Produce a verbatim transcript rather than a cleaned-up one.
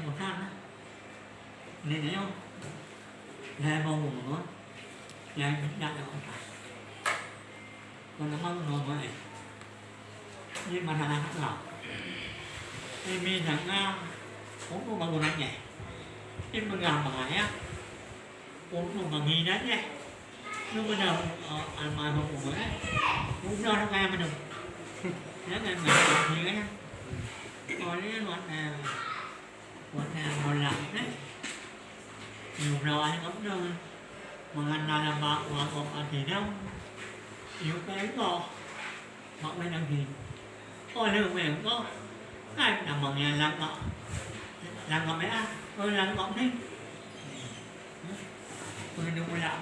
Bosan lah. Ni nyoe. Lhèe boh uroe. Lhèe minyak nyoe bosan. Kon nama uroe nyoe. Ni masalah nyoe. Ni minyak nyoe. Uroe baru nanya. Ni peugah bahaya. Uroe bagi nanya. Lu beuna, eh, almarhum Umar, eh? Udah nak kaya beuna. Jangan main-main, eh. Oh, ni buat, eh, buat, eh, bola, eh. Ni udah ada kau dah. Mengenal sama orang-orang asing dah. Yuk, eh, kau. Mak wéng lagi. Oh, lheueh wéng kau. Kan nama nyan langkok. Langkok merah. Oh, langkok ni. Hmm. Peue ni pula